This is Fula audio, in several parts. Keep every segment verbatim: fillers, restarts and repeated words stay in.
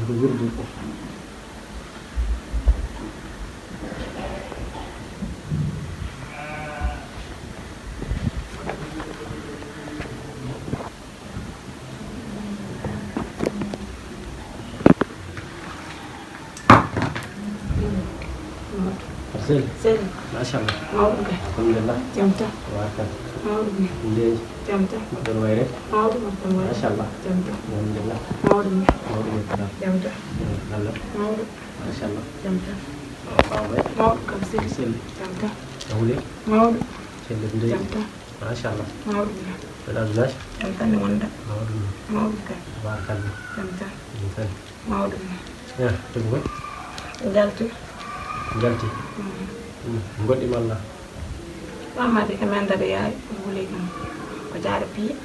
Ko wirdu. Sel. Sel. Machallah. Mawɗum kay. Alhamdulillah. Jam tan. Tabarkalla. Mawɗum ni. Ndeeji. Jam tan. Mbaɗɗon wayre. Mawɗum, mbaɗɗon wayre. Machallah. Jam tan. Alhamdulillah. Mawɗum ni. Mawɗum ni. Jam tan. Allah. Mawɗum. Machallah. Jam tan. Mawɗum kam sel. Sel. Jam tan. Hawle. Mawɗum. Sel ndeeji. Jam tan. Machallah. Mawɗum ni. Mbaɗa village. Jam tan ne wonda. Mawɗum ni. Mawɗum kay. Tabarkalla. Jam tan. Jam tan. Mawɗum ni. Ya, ɗum ko? Njalti. Njalti. Mm. Ngoɗɗi malla? Amade e men daɗa yaay, wuli kam. Ko jaara piye.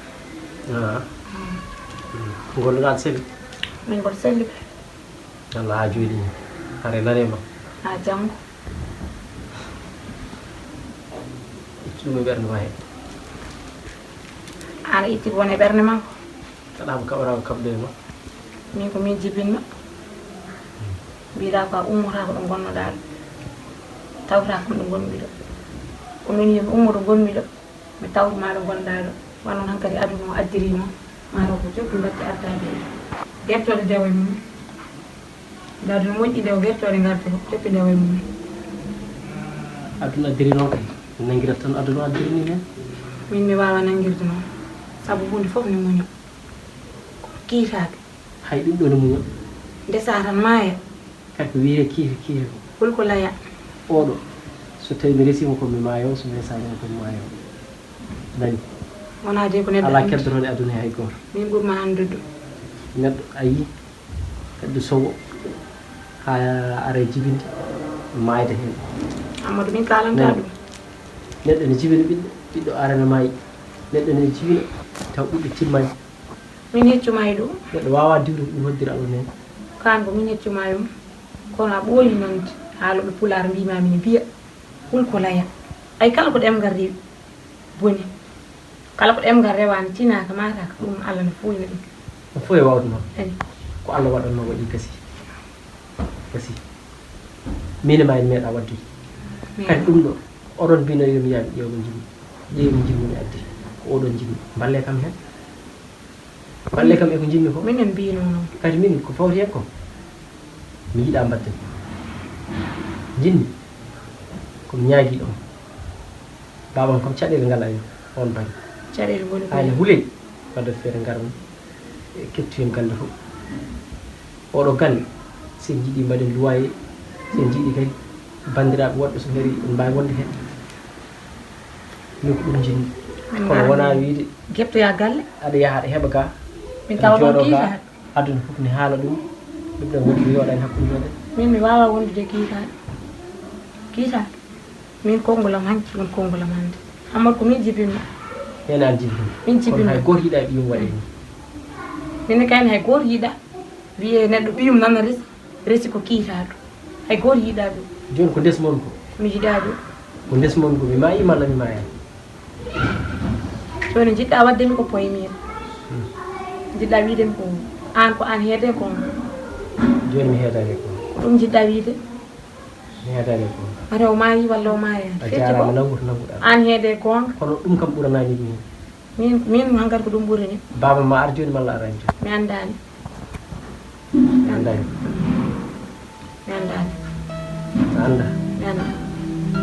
Ah. Mm. Ngonnoɗaa seli? Min mboɗo selli kay. Allah haa jooɗi. Hare nane ma. Haa janngo. Ittu ɗum e ɓernde ma he. Aan a itti ko woni e ɓernde ma ko? Kaɗa mo kaɓora ko kaɓde ma. Min ko min jibinma. Mbiɗa ko a ummotako ɗo gonnoɗa ɗo. Tawta kam ɗo gonmi ɗo. Ko min yimi ummo ɗo gonmi ɗo. Mi tawtuma ɗo gonɗa ɗo. Wano noon hankadi aduna o addiri noon. Maro ko jokki mbatti artade. Gertoɗe dewo e mum. Nde aduna moƴƴi nde o gertoɗe ngarta fof. Jokki ndewo e mum. Aduna addiri noon kay. Nangirat tan aduna addiri ni hen. Min mi wawa nangirde noon. Sabu hunde fof mi muño. Ko kiitaɗo. Hay ɗum ɗo no muño. Ndesa tan maaya. Kadi ko wiyee kiita kiita ko. Hol ko laya. Oɗo, so tawi mi resiima ko mi maayo, so mi resaani ko mi maayo. Nani? Wonaa de ko neɗɗo. Alaa anndi. Keddotooɗo e aduna he hay gooto. Min ɓurma anndude. Neɗɗo a yii, kadi sowo, haa ara e jibinde, maayde heen. Amadou, min kaalanta ɗum. Neɗɗo ne jibina ɓiɗɗo, ɓiɗɗo arana maayi. Neɗɗo ne jibina, taw ɓiɗɗo timmaani. Min heccuma e ɗum. Neɗɗo waawaa diwde ko ɗum hoddiri Allah neen. Kaan ko min heccuma e ɗum. Kono a ɓooyi noon, haalooɓe pulaar mbiima mine mbiya, hul ko laya. Ay kala ko ɗemngal rewi, boni. Kala ko ɗemngal rewaani, tinaaka, maataaka, ɗum Allah no fooyna ɗum. Ɗum fof e waawde noon. Eyi. Ko Allah waɗatnoo waɗi gasi. Gasi. Min e ma en meeɗa waɗde. Kadi ɗum ɗo, oɗon mbino yo mi yaaɓe ƴeew mo njimmi. Ƴeew mo njimmi mi addi. Ko oɗon njimmi. Mballe kam heen. Mballe kam e ko njimmi ko. Minen mbino noon. Kadi min ko fawti heen ko. Mi yiɗa mbatten. Njimmi. Ko mi ñaagi ɗon. Baabam kam caɗeele ngal ayo. On bani. Caɗeele ngoni ko. Ay, huley. Wadde feere ngar mi. E kepti heen galle fof. Oɗo galle, so en njiɗi mbaɗen luwaaye, so en njiɗi kadi banndiraaɓe woɗɓe so ngari en mbaawi wonde heen. Min ko ɗum njiɗmi. Kono wonaa wiide keptoyaa galle. Aɗa yaha aɗa heɓa ga. Min tawa ɗon kiitaɗo. Aduna fof ne haala ɗum. Ɗum ɗo woni mi yooɗani hakkunde meɗen. Min mi waawaa wondude kiitaɗo. Kiitaɗo. Min konngol am hanki woni konngol am hannde. Amadou ko min jibinmi. Heen an jibinmi. Min jibinmi. Kono hay gooto yiɗa ɓiyum waɗe ni. Min kayne hay gooto yiɗa. Wiyee neɗɗo ɓiyum nana resi, resi ko kiitaaɗo. Hay gooto yiɗaa ɗum. Jooni ko ndesmon ko? Mi yiɗaa ɗum. Ko ndesmon ko, mi maayi malla mi maayaani? Jooni njiɗɗaa waɗde mi ko poye miyam. Hmm. Njiɗɗaa wiide mi ko aan, ko aan heedee ko. Jooni mi heedaani ko. Ko ɗum njiɗɗaa wiide? Mi heedaani ko. Mataw maayi walla o maayaani? A jaaraama, nangu to nannguɗaa. Aan heedee goonga. Kono ɗum kam ɓuranaani ɗum. Min, min hankadi ko ɗum ɓurani. Baaba ma ar jooni malla araani jooni? Mi anndaani. Mi anndaani. Mi anndaani. A anndaa? Mi anndaa.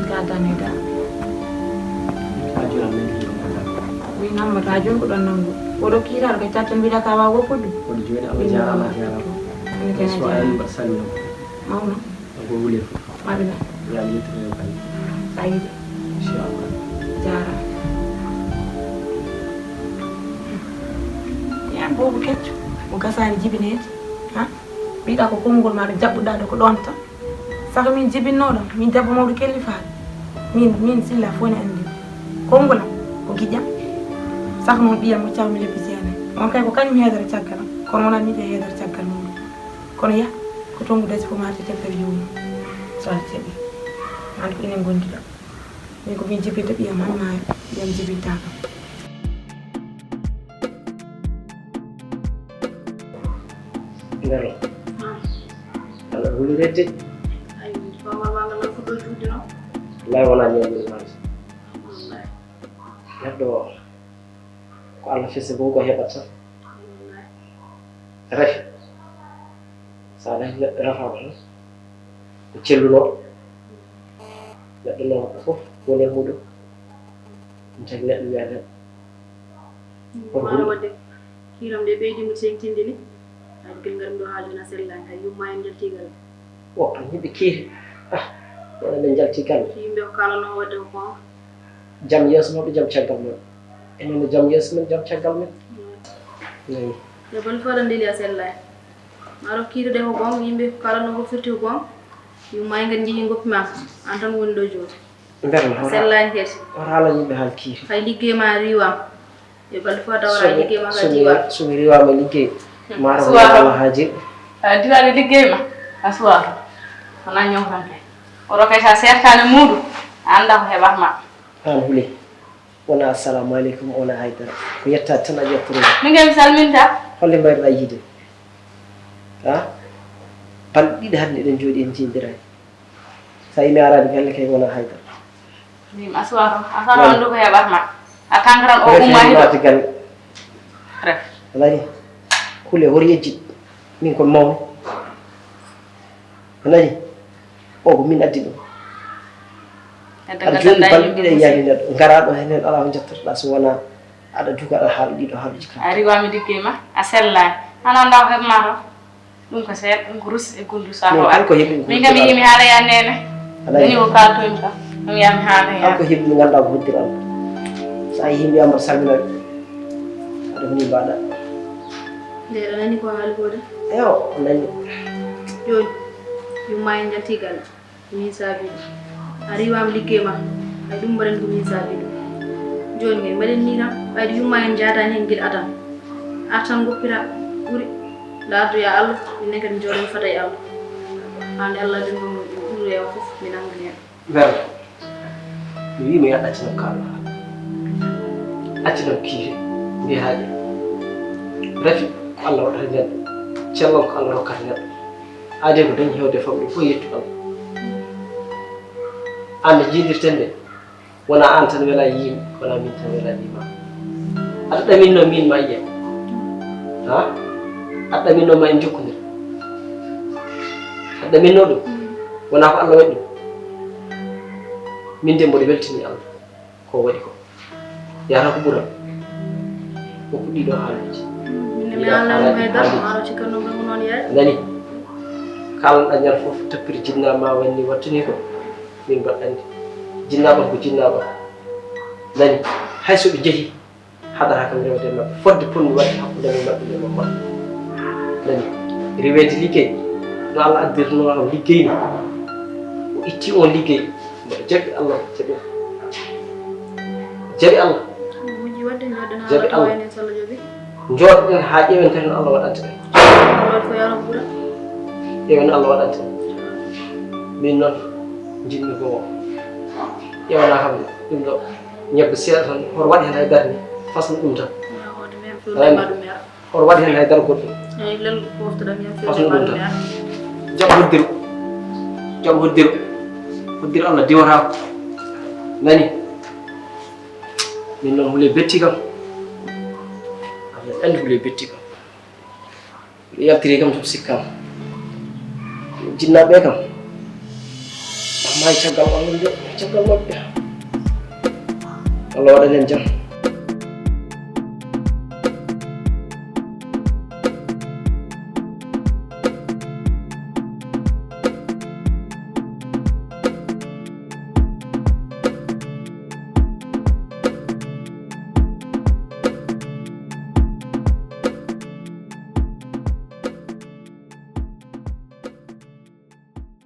Ka dane da. A jooni a nangi jooni a anndaa. Min Ammata jooni ko ɗon nangu. Oɗo kiiraɗo ko cattan mbiɗa ka waawa woppude. Kono jooni Allah jaaraama a jaaraama. Min so a ari mbaɗa salmina. Mawna. Ko wuli fof. Amina. Yo Allah yettu heen kadi. Sayidi. Inchallah. Jaaraama. Yan boobu kecco. O gasaani jibineede. Ha? Mbiɗa ko konngol ma ɗo jaɓɓuɗa ɗo ko ɗoon tan. Saka min jibinnooɗo, min debbo mawɗo kellifaaɗo. Min, min silla fof ne anndi. Konngol am ko giƴam. Saka noon ɓiyam mo cawmi lebbi jeenayi. On kay ko kañum heedata caggal am. Kono wonaa miɗo heedata caggal mum. Kono yah, ko toon ko dasi fof maate teppere yowno. So a jaɓi. An ko enen ngondi ɗo. Min ko min jibinta ɓiyam han maayo, ɓiyam jibinta kam. Ngaro. Aɗa huli redde. Ay, famar ma ngal fuɗɗo juuɗe noon. Wallahi wonaa ñamlude maande. Wallahi. Neɗɗo ko Allah fese ko, ko heɓata tan. Wallahi. Rafi. So a nanii neɗɗo rafaama tan, ko cellunoo. Neɗɗo noon ko fof woni e muɗum. Ɗum tagi neɗɗo wiya neɗɗo. Kono waɗde kiiram nde ɓeydi mo seŋtinde ni. Hay gel ngar ɗo haaju na sellaani, hay yumma en njalti galle. O, an yimɓe keeri. Ah, wona ɓe njalti galle. Yimɓe ko kala no waɗde ko kon. Jam yeeso maɓɓe, jam caggal maɓɓe. Enen no jam yeeso men, jam caggal men. Eyi. Yo bal fo ɗon ndeli a sellaani. Maro kiirude ko gom, yimɓe ko kala no ko firti ko gom. Yumma en ngar njehi ngoppi ma. An tan woni ɗo jooni. Mbernde, a sellaani kadi. Wata haala yimɓe haal kiiri. Hay liggey ma riiwaama. Yo balɗe fof tawa a liggey ma ka diwa. So mi riiwaama liggey, hmm, maaro ko Allah haaji. A diwa de liggey ma. A suwa. Wona ñaw tan kay. Oɗo kay sa sertaani muuɗum, a annda ko heɓat ma. An huli. Wona assalamu aleykum, wona haydara. Ko yetta tan a ƴettoro. Min kay mi salminta. Holle mbayruɗa yiide? Ha? Balɗe ɗiɗi hannde eɗen jooɗi en jiidiraani. So a yii mi araani galle kay wona haydara. Min a suwa to. A sala on ɗo ko heɓat ma. A kankaran o umma hiɗo. Galle. Ref. A nani? Hule hori yejji. Min kon mawni. A nani? O ko min addi ɗum. Aɗa jooɗi balɗe ɗiɗi a yiyaani neɗɗo. Ngara ɗo heen heen alaa ko njettotoɗaa so wonaa aɗa duga aɗa haala ɗiɗo haaluuji kam. A riiwaama liggey ma, a sellaani. An annda ko heɓ ma to. Ɗum ko seeɗa, ɗum ko rus e gundu sa ko kala ko heɓi. Min kam mi yii mi haala ya nene. Ni o kaltoymi kam. Ɗum ya mi haala ya. Kala ko heɓi mi ngannda ko hoddir Allah. Sa yehi mbiya mbaɗa salmina ɓe. Aɗa woni mbaɗa. Nde ɗo nani ko haali ko de. Eyo, o nani. Jooni, yumma en njalti galle. Min saabi ɗum. A riiwaama liggey ma. Ay ɗum mbaɗen ko min saabi ɗum. Jooni kay mbaɗen ni tan. Ɓayde yumma en njaadaani heen gila adan. Artan ngoppira ɓuri. Laardu ya Allah, minen kadi njooɗen fada e Allah. Hande Allah ɗum ɗum ɓuri e o fof mi nangani en. Mbernde. Mi wii mo yo accinan kaalo haala. Accinan kiire. Mbi haaƴe. Rafi ko Allah waɗata neɗɗo. Cellal ko Allah rokkata neɗɗo. Aade ko dañi hewde famɗi fof yettu Allah. An no jiidirten de, wona an tan wela yiimi, wona min tan wela yiima. Aɗa ɗaminno min ma yiya. Ha? Aɗa ɗaminno ma en jokkondir. Aɗa ɗaminno ɗum. Wona ko Allah waɗi ɗum. Min de mboɗo weltini Allah. Ko waɗi ko. Yahata ko ɓural. Ko ɗiɗo haaluuji. Min mi haalani hay dara, maaro cikkanno ɗum noon yaay. Nani? Kala ɗañal fof tappiri jinna ma wanni wattini ko. Min mbaɗɗandi. Jinnaɓam ko jinnaɓam. Nani? Hay so ɓe jehi, hadara kam rewde maɓɓe. Fodde ponmi waɗde hakkunde men maɓɓe nde mamma. Nani? Riweede liggey. No Allah addirno kam liggey ni. O itti on liggey. Mboɗo jaɓi Allah, jaɓi. Jaɓi Allah. Moƴƴi waɗde, njooɗen haa Allah tawa en, so Allah jaɓi. Njooɗen haa ƴeewen kadi no Allah waɗanta en. Allah waɗi ko yaa Rabbi ɓura. Ƴeewen no Allah waɗanta en. Min noon, njiɗmi ko ƴeewana kam ɗum ɗo ñebbe seeɗa tan, hoto waɗ heen hay darni, fasno ɗum tan. Yaa, hoto mi heɓ ɗum ɗum yara. Oto waɗ heen hay dara goɗɗum. Eyi, lel moftoɗon heen. Fasno ɗum tan. Jaɓ hoddiru. Jaɓ hoddiru. Hoddiru Allah diwataako. Nani? Min noon hule betti kam. Allah anndi hule betti kam. Yaltiri kam to sikkam. Jinnaaɓe kam. Amma e caggal Allah nde, caggal maɓɓe. Allah waɗan en jam.